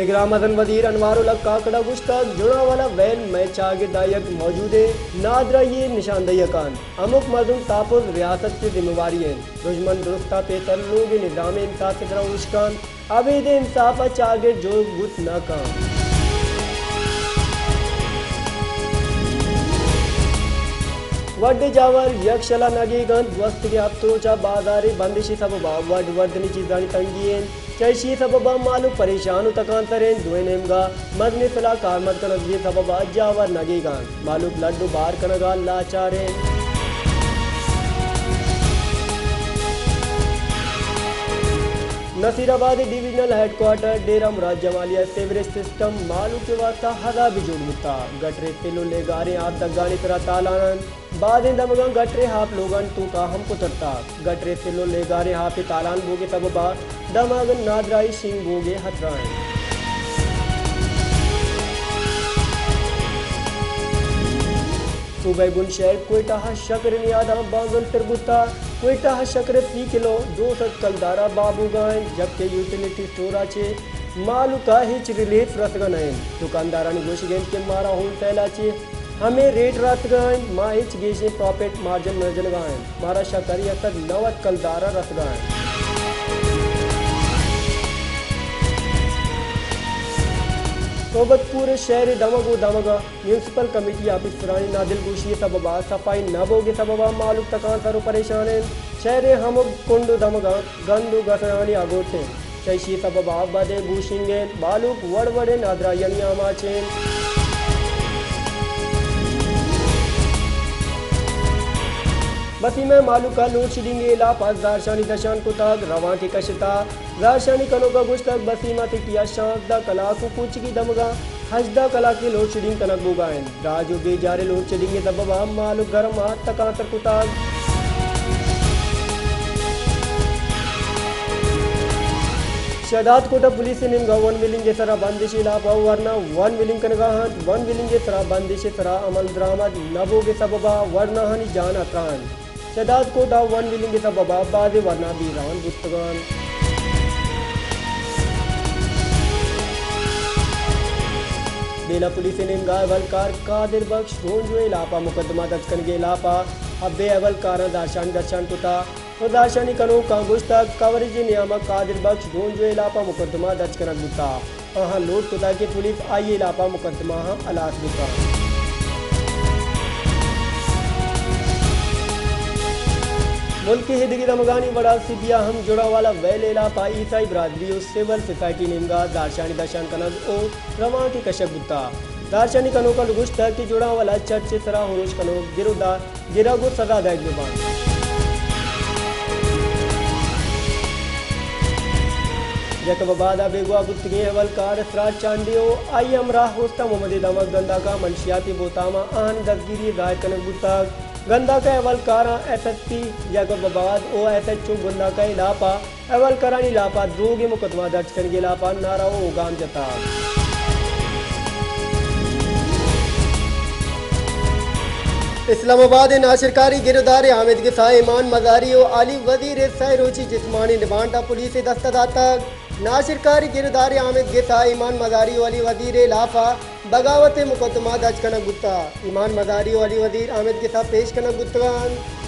نگراں مزن وزیر انوار الحق کاکڑ ءَ گوشتگ، جڑاں والا ویل مئے چاگرد ءَ یک موجودیں نادراہی ءِ نشاندہی ءَ کنت۔ ہمک مردم تحفظ ریاست ءِ ذمہ واری اِنت۔ دژمن درست ءَ پیسر لوگ ءِ نظام ءِ انصاف ءِ سرا ہوش کنت۔ ابید ءِ انصاف ءَ چاگرد جوڑ بوت نہ کنت۔ وڈ ءِ جاور یکشل ءَ نگیگ اَنت۔ گوستگیں ہپت روچ ءَ بازار ءِ بندش ءِ سبب ءَ وڈ وردنی چیزانی تنگی اِنت۔ چہ ایشی ءِ سبب ءَ مھلوک پریشان ءُ تکانسر اِنت۔ دوئیں نیمگ ءَ مزنیں سلاہ کارمرد کنگ ءِ سبب ءَ جاور نگیگ اَنت۔ مھلوک لڈ ءُ بار کنگ ءَ لاچار اِنت۔ نصیر آباد ءِ ڈویژنل ہیڈ کوارٹر ڈیرہ مراد جمالی ءَ سیوریج سسٹم مھلوک ءِ واستہ عذابے جوڑ بوتگ۔ گٹر ءِ سل ءُ لیگاریں آپ دگانی سرا تالان اَنت۔ بازیں دمگاں گٹر ءِ آپ لوگانی توکا ہم کترتگ۔ گٹر ءِ سل ءُ لیگاریں آپ ءِ تالان بوگ ءِ سبب ءَ دمگ نادراہی شنگ بوگ ءِ ہترہ اِنت۔ صوبہ ءِ بن شہر کوئٹہ ءَ شکر ءِ نیاداں بانزل پر بوتگ۔ کوئٹہ ءَ شکر ءِ فی کلو دو سد کلدار ءَ بہا بوگ ءَ اِنت، جبکہ یوٹیلیٹی اسٹور ءَ چہ مھلوک ءَ ہچ ریلیف رسگ ءَ نہ اِنت۔ دکاندارانی گوشگ اِنت کہ مارا ہول سیل ءَ چہ ہمے ریٹ رسگ ءَ اِنت، ما ہچ گیشیں پراپٹ مارجن نہ جنگ ءَ ایں۔ مارا شکر یک سد نود کلدار ءَ رسگ ءَ اِنت۔ صحبت پور ءِ شہر ءِ دمگ ءُ دمگ ءَ میونسپل کمیٹی آفیسرانی نادلگوشی ءِ سبب ءَ صفائی نہ بوگ ءِ سبب ءَ مھلوک تکانسر ءُ پریشان اِنت۔ شہر ءِ ہمک کنڈ ءُ دمگاں گند ءُ گسرانی اگوٹ اِنت۔ چہ ایشی ءِ سبب ءَ بد ءِ گوشینگ اِنت، مھلوک وڑ وڑیں نادراہیانی آماچ اِنت۔ بسیم ءِ مھلوک ءَ لوڈشیڈنگ ءِ ہلاپ ءَ زہرشانی درشان کتگ، روانکے کشتگ۔ زہرشانی کنوک ءَ گوشتگ، بسیم ءَ سٹی ءَ شانزدہ کلاک ءُ کوچگی دمگاں ہژدہ کلاکے لوڈشیڈنگ کنگ بوگ ءَ اِنت۔ دراج ءُ بے جاریں لوڈشیڈنگ ءِ سبب ءَ مھلوک گرم ءَ تکانسر کتگ۔ شہداد کوٹ ءَ پولیس ءِ نیمگ ءَ ون ویلنگ ءِ سرا بندش ءِ ہلاپ ءَ ورنا ون ویلنگ کنگ ءَ اَنت۔ ون ویلنگ ءِ سرا بندش ءِ سرا عمل درآمد نہ بوگ ءِ سبب ءَ ورناہانی جان ءَ تران۔ شہداد کوٹ ءَ ون ویلنگ ءِ سبب ءَ بازیں ورنا بیران بوتگ اَنت۔ بیلہ پولیس ءِ نیمگ ءَ احوالکار قادر بخش گونجو ءِ ہلاپ ءَ مقدمہ درج کنگ ءِ ہلاپ ءَ ہبے احوالکاراں زہرشانی درشان کتگ ءُ زہرشانی کنوکاں گوشتگ، کوریج ءِ نیام ءَ قادر بخش گونجو ءِ ہلاپ ءَ مقدمہ درج کنگ بوتگ۔ آہاں لوٹ کتگ کہ پولیس آئی ءِ ہلاپ ءَ مقدمہ ہاں ہلاس بہ کنت۔ ملک ءِ ایدگہ دمگانی وڑا سبی ءَ ہم جڑاں والا ویل ءِ ہلاپ ءَ عیسائی برادری ءُ سول سوسائٹی نیمگ ءَ زہرشانی درشان کنگ ءُ روانکے کشگ بوتگ۔ زہرشانی کنوکاں گوشتگ کہ جڑاں والا چرچ ءِ سرا ہروش کنوک گرودار گرگ ءُ سزا دئیگ بہ بنت۔ یکے پہ بعد ءَ بیگواہ بوتگیں احوالکار اسرار چانڈی ءُ آئی ءِ ہمراہ اوستہ محمد ءِ دمگ گنداک ءَ منشیاتی بہتام ءَ آہانی دزگیری ءِ ظاہر کنگ بوتگ۔ گنداک ءِ احوالکاراں ایس ایس پی یکے پہ بعد ءُ ایس ایچ او گنداک ءِ ہلاپ ءَ احوالکارانی ہلاپ ءَ دروگیں مقدمہ درج کنگ ءِ ہلاپ ءَ نعرہ ءُ اوگام جتگ۔ اسلام آباد ءِ ناشرکاری گرودار ءِ آمدگس ءَ ایمان مزاری ءُ عالی وزیر ءِ سئے روچی جسمانی ریمانڈ ءَ پولیس ءِ دست ءَ داتگ۔ ناشرکاری گرودار ءِ آمدگس ءَ ایمان مزاری ءُ عالی وزیر ءِ ہلاپ ءَ بغاوت ءِ مقدمہ درج کنگ بوتگ۔ ایمان مزاری ءُ علی وزیر آمدگس ءَ پیش کنگ بوتگ اَنت۔